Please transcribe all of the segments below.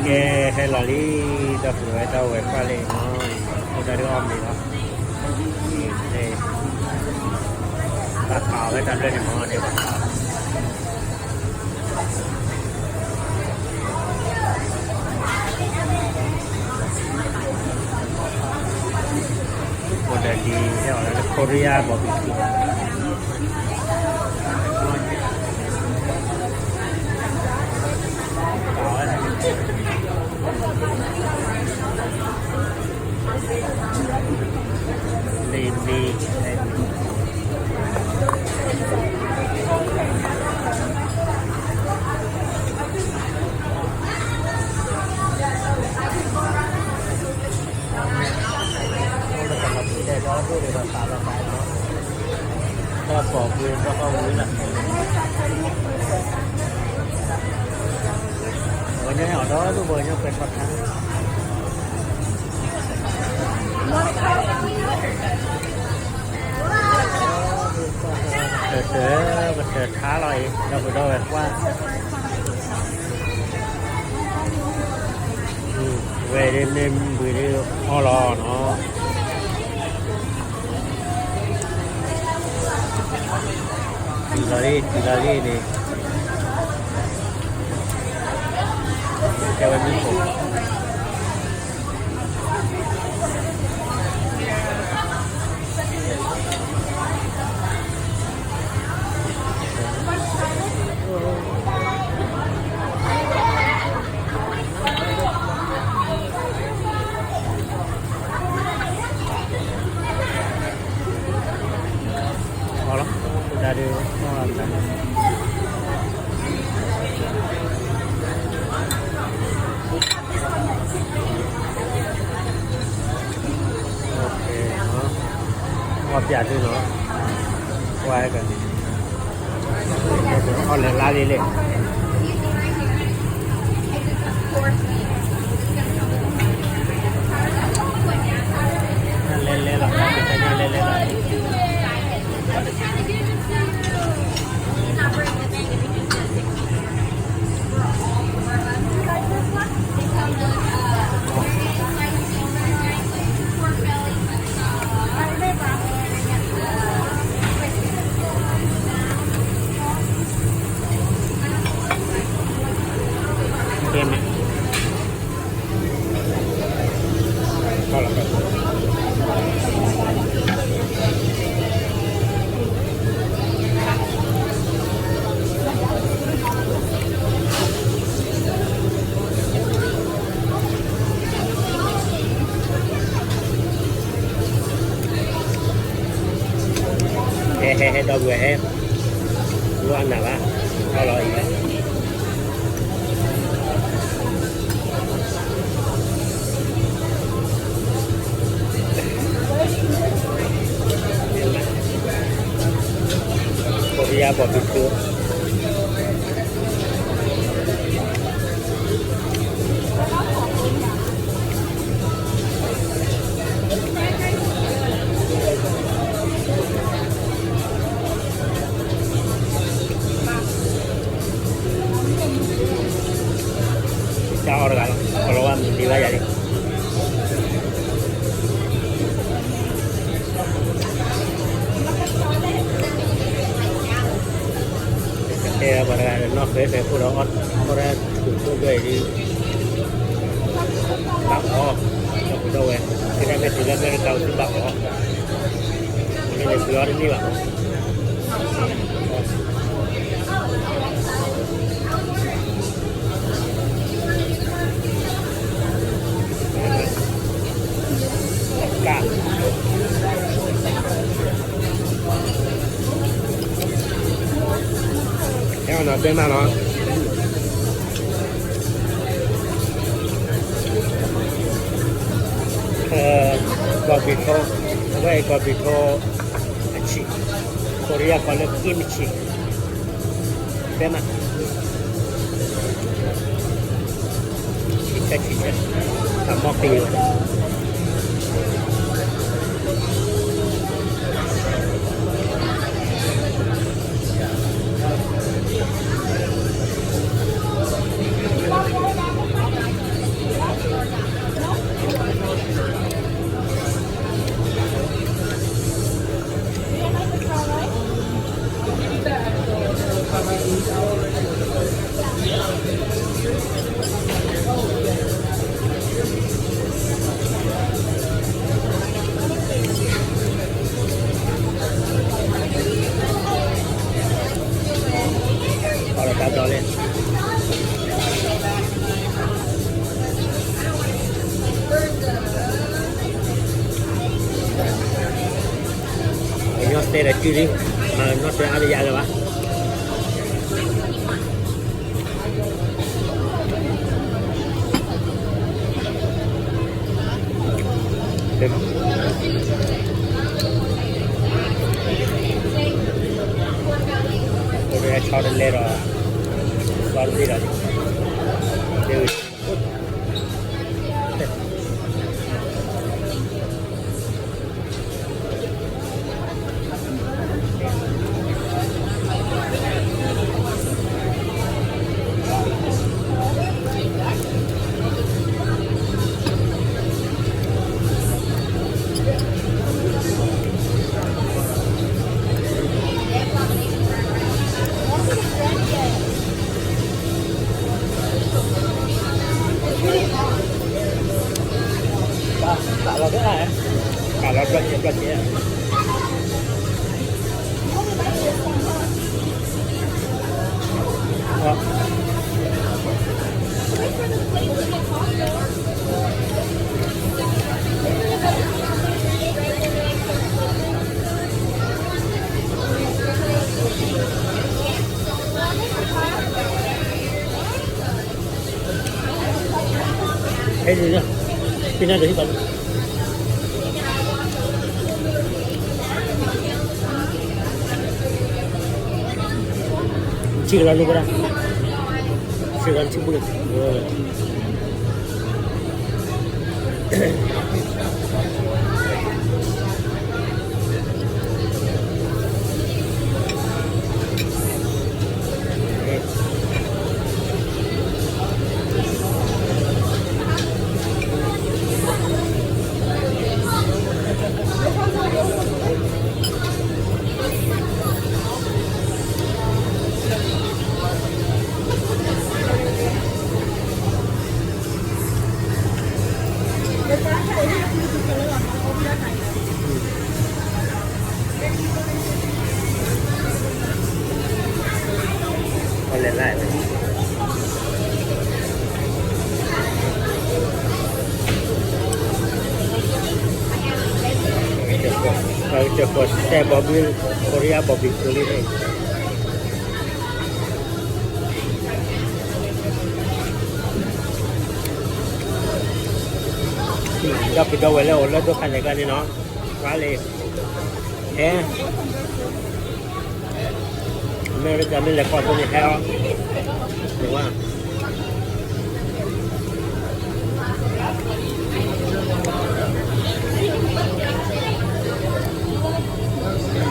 ကဲ ဟဲလီၤလံ ဒီပုၢ်ဝဲၢ် တၢ်ဝဲၤကွၢ်လံနီၤ, အိၣ်ဒၣ်ဒ်အီၣ်မ့ၤလီၤ, ဘၣ်ပာ်ဝဲတၢ်ဘျၢၣ်န့ၣ်မ့ၢ်န့ၣ်ဘၣ် အိၣ်ဒီးဒ် ဟဲအီၤလၢ Korea barbecue လ့ၣ်မ့ၢ် တၢ်ပိာ်ကွံာ် တၢ်ကီၢ်ဝံၤလီၤ, ပှၤကညီဟဲအီၣ်ဒီဒူၣ် ပှၤကညီပဲၤထီၣ်ထါ, တၢ်တၢ် ကတၢၢ်ထါလီၤအံၤ ဒီပုၢ်ဒီဝဲၢ်ကွၢ် ဝဲဒ်မ့ၢ်ဘှံးဒ်အီၣ်လီၤနီၤ, တုၤလီၤလံ တုၤလီၤလံန့ၣ်, ကဲဝဲမုၢ်ခိၣ် အီၣ်လီၤ တၢ်ဒုး အီၣ်လီၤ အီၣ်ပျးသုနီၤ, ကွၢ်ဟဲက အီၣ်လၢလါလံလဲၣ်, လဲၤလဲၤလီၤ လဲၤလဲၤလီၤ ကဲမ့ၢ် ဟဲ ဟဲ ဟဲ ဒီပုၢ်ဝဲၢ်ဟဲ, လိၣ်အနၢ်ဘၣ်, အီၣ်လီၤအံၤလီၤ. Korea barbecue. တၢ်အီၣ်တဂၤလီၤ, ကလီၤဝါမုၢ်ဒံးဘၣ်ယၤလံ. ကတဲပှၤတဂၤဒီး နီၢ်ဃဲးတဲခိၣ်ဒီး အီၣ်တၢ်ထူၣ်ခိၣ်ဒွဲၣ်အံၤဒ် ဘၣ်အီၣ်, ဒီပုၢ်ဒီဝဲၢ်, ကဲဒၣ်မ့ၢ်တုၤလၢအမဲရကၤအိၣ်သုဘၣ်အီၣ်, မ့ၢ်န့ၣ်သုအီၣ်တန့ၢ်ဘၣ်မး. က, ဟဲအီၣ်နီၤ တဲမးနီၤ. ကီၢ်ပံၤထိ, အဝဲအံၤကီၢ်ပံၤထိအဆံး, ခိရံယါကိးလၢ kimchi, တဲမး, ဆံးဆဲဆံးဆဲ, တၢ်မီၢ်ကလံၤလီၤ. က ဒီးစုလံ, မၤနီၣ်တဲအါလၢယၤလၢၤဘၣ်. ဆီတလဲဒီး ဆီတလဲဒီး ကလီၤဘျီက့ၤ ဘျီက့ၤ. ဟဲန့ၣ်, ဟံးန့ၢ်ဒီးဟံးဘၣ်လီၤ. ထံကလီၤလိာ်ဝဲဒၣ်, ထံကလီၤထံပူၤန့ၣ်. လဲၤလၢ်, ကစဲးဘီဘုး Korea barbecue လံန့ၣ်. ဒီပုၢ်ဒီဝဲၢ်လၢအိၣ်လၢဒိၣ်ခါန့ၣ်ကျါန့ၣ်နီၤ, ဝါလံ, ဟဲ, မ့ၢ်တမ့ၢ်လဲၤကီၢ်ဖိန့ၣ်ဟဲအီၤ, ဝါ,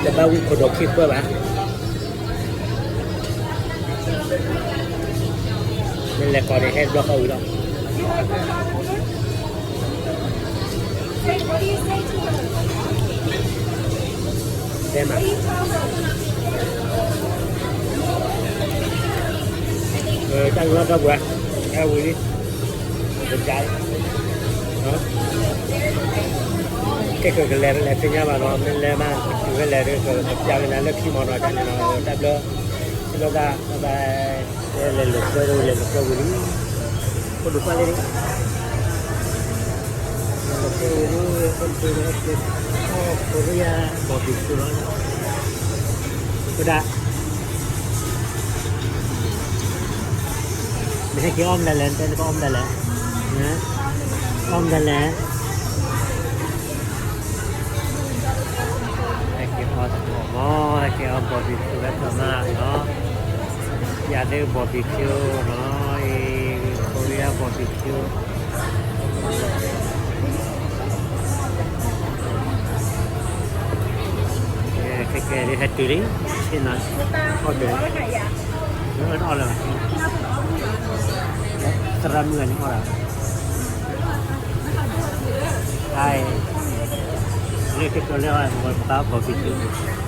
တဘၣ်ဝံၣ်ခိၣ်ဒီးခံပၢၢ်ဘၣ်. မ့ၢ်လဲၤကီၢ်န့ၣ် ဟဲဘျီဃီဝံၤလီၤ. တဲမး, တၢ်ကလီၢ်တၢ်ပှၤ, ဟဲဝံၤလံ, ပကါ, ခဲကကလဲၤ လဲၤသ့ၣ်ညါဘၣ်နီၤ, မ့ၢ်လဲၤမး ကတုၤဖဲလဲၣ်ဒီး ကပျးကနၤလၢခံမီၤနီၤ, တၢ်န့ၣ်နီၤ, တၢ်ဘျၢ, တၢ်ဘျၢ, လဲၤလိာ်ကွဲဝံၤ လဲၤလိာ်ကွဲဝံၤလံ, အိၣ်ဒိးကွၢ်လံ, လဲၤလိာ်ကွဲဝံၤလံ, အိၣ်ဒိးကွၢ်လံ, အိၣ် Korea barbecue လီၤ, ဝဲဒၣ် နဟဲက့ၤအီၣ်မနုၤလဲၣ်, နတဲနကအီၣ်မနုၤလဲၣ်, အီၣ်မနုၤလဲၣ်, ဟဲက့ၤအီၣ်တကီၢ်မီၤ, ဟဲက့ၤအီၣ် barbecue ဝဲသၢမးနီၤ, ယၤသ့ၣ် barbecue နီၤ, အံၤ Korea barbecue ခဲကဲဒ်ဟဲတုၤလံ, ဆ့ၣ်နီၤ, အီၣ်ဒၢး, အီၣ်လၢၤဘၣ်, သရၣ်မုၣ်ဂၤန့ၣ်အီၣ်ဒၢး, အံၤ, လၢကတိၤလၢအီၤ ပှၤဘၣ် barbecue